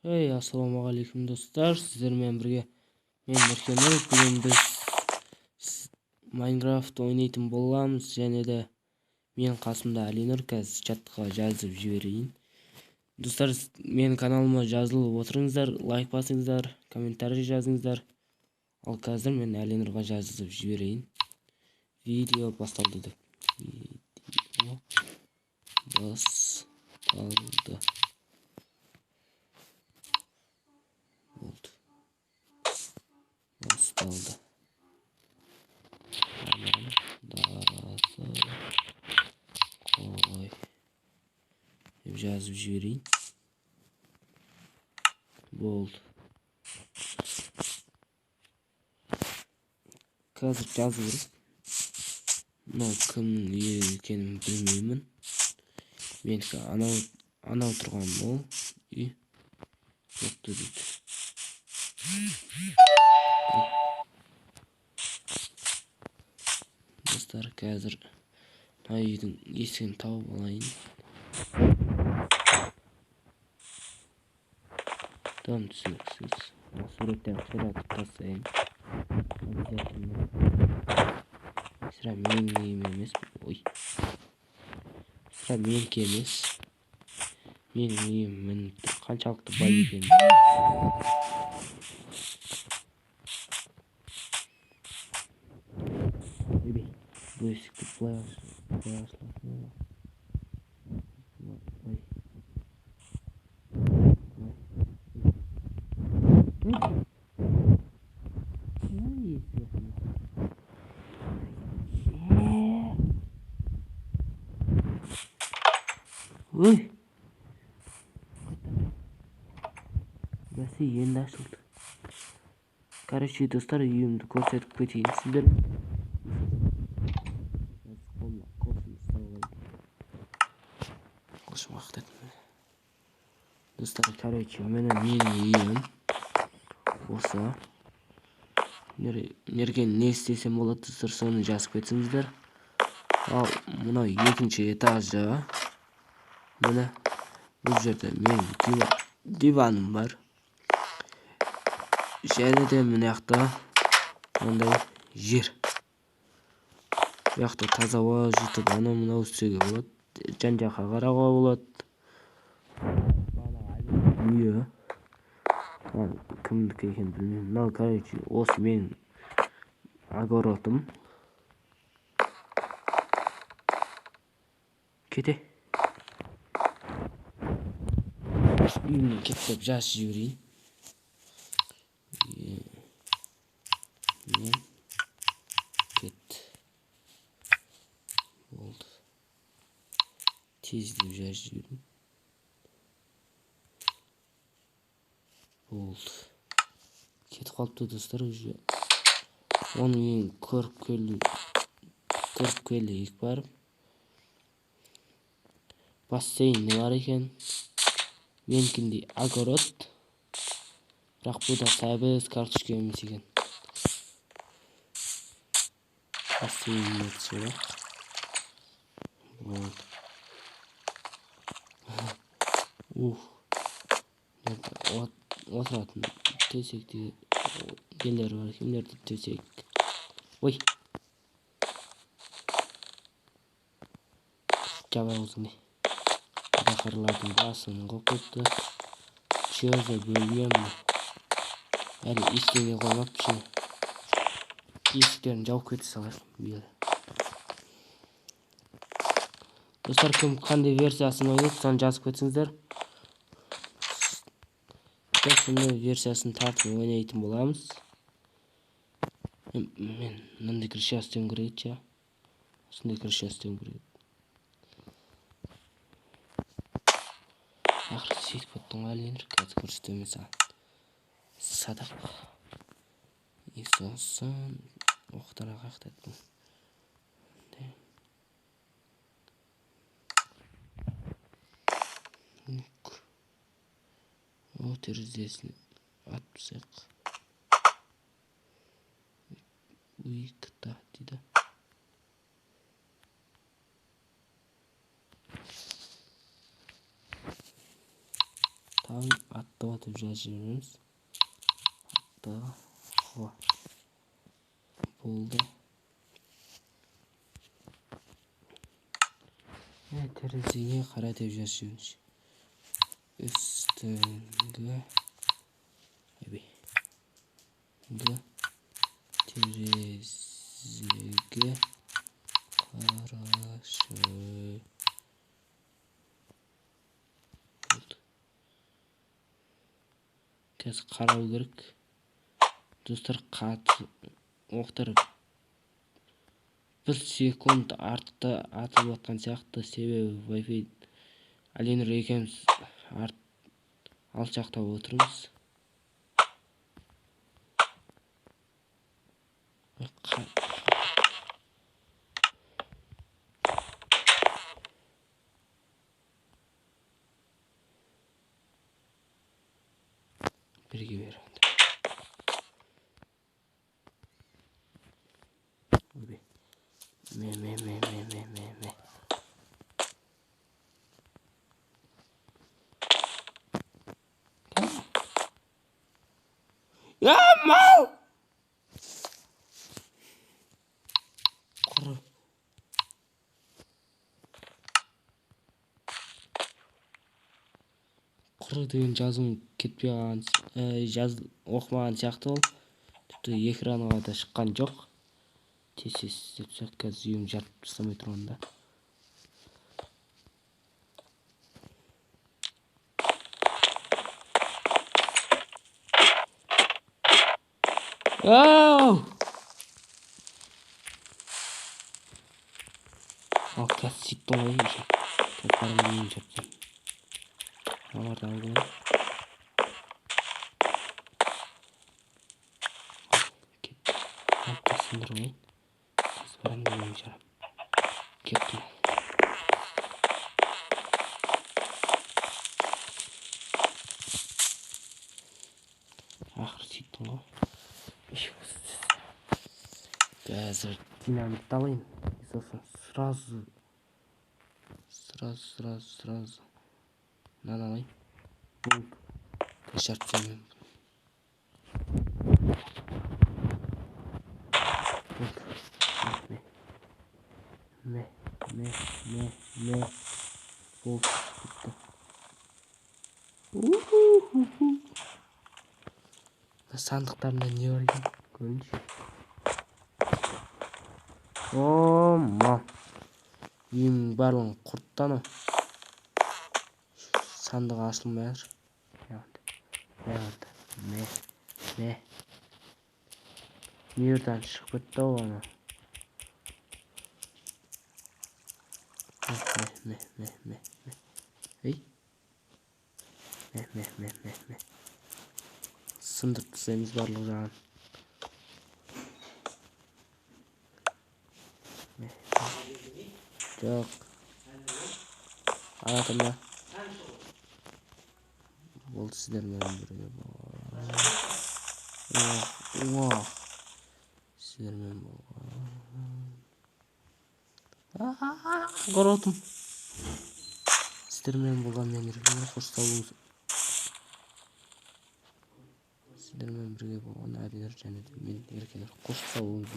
Hey, ассалаумағалейкум достар, сіздермен бірге мен Нұркенұр. Бүгін біз Майнкрафт ойнайтын боламыз, және де мен қасымда Әлинұр. Қазір чатқа жазып жіберейін. Достар, менің каналыма жазылып отырыңыздар, лайк басыңыздар, комментарий жазыңыздар. Ал қазір мен Әлинұрға жазып жіберейін. Видео басталды деп. Видео басталды. Болды. Басталды. Қой. Деп жазып жіберейін. Болды. Қазір жазу керек. Мынау кімнің үйі екенін білмеймін. Менікі анау тұрған ол үй. Жоқты дейді. Достар, қазір мына үйдің есігін тауып алайын. Дым түсініксіз. Суреттен қиратып тастайын. Обязательно. Сірә менің үйім емес. Ой. Сірә менікі емес. Менің үйім мініп тұр. Қаншалықты бай екенін. Ойбай, бұл есікті былай ашылатын ба? Былай. Былай. Ой. Бәсе енді ашылды. Короче, достар, үйімді көрсетіп кетейін сіздер. Достар, короче, міне менің үйім. Осы. Нерге не істесем болады, достар, соны жазып кетсеңіздер. Ал мынау екінші этажы. Міне бұл жерде менің диваным бар. Және де мына жақта мындай жер. Бұл жақта таза ауа жұтып, анау мынау істеуге болады. Жан жаққа қарауға болады. Үйі. Кімдікі екенін білмеймін. Мынау, короче, осы менің огородым. Кете. Үйімнен кет деп жазып жіберейін. Мен кет. Болды. Тез деп жазып жіберейін. Болды. Кетіп қалыпты, достар, уже. Оның үйін көріп келдік барып. Бассейні бар екен. Менікіндей огород. Бірақ бұл да сәбіз, картошка емес екен. Бассейніне түсіп. Болды. Ух. Отыратын төсекте нелер бар екен, мына төсек. Ой. Жаба өзіңе. Бақырлардың басын қойып қойыпты. Чё за бөлме мынау? Әлі ештеңе қоймапты ішіне. Есіктерін жауып кете салайық бері. Достар, кім қандай версиясын ойнайды, соны жазып кетсеңіздер. Біз сондай версиясын тартып ойнайтын боламыз. Мен мынандай крыша істеуім керек еді ше. Осындай крыша істеуім керек еді. Ақыры сөйтіп кеттің ғой, Әлинұр. Қазір көрсетемін саған. Садақ. И сосын оқтар қаяқта еді? О, терезесін атып тастайық. Уикта дейді. Таң атты деп жазып жібереміз. Атты болды. Терезеге қара деп жазып жіберіңізші. Үстіңгі терезеге қарашы. Болды. Қазір қарау керек. Достар, қатты оқтар 1 секунд артта атылып атқан сияқты, себебі Wi-Fi Әлинұр екеуміз алшақтап отырмыз. Бірге бер. Ме. Я мал! Құры. Құры деген жазуым кетпей қалған, оқымаған сияқты ол. Тіпті экранға да шыққан жоқ. Тез істеп тастайық, қазір үйім жарып тастамай тұрғанда. Ау! Ал қазір сөйттім ғой еще. Қазір барамын үйім жарып тастаймын. Мыналарды алып алайын. Кетті. Лампа сындырып алайын. Қазір барамын үйім жарамын. Кеттім. Ақыры сөйттім ғой. Қазір динамитті алайын. Сосын сразу мынаны алайын. Болды. Жарып тастаймын. Болды. Ме. Болды. Бітті. Сандықтарында не бар екен? Көрейінші. О, мал. Үйімнің барлығын құртты анау. Сандық ашылмай жатыр. Ме. Мирдан шығып кетті ау анау. Ме. Ей. Ме. Сындырып тастаймыз барлық жағын. Жоқ. Алатым ба? Болды, сіздермен бірге болған. Сіздермен болған. Көрдім. Сіздермен болған мен Еркенұр, қош сау болыңыз. Сіздермен бірге болған Әлинұр және де мен Еркенұр, қош сау болыңыз.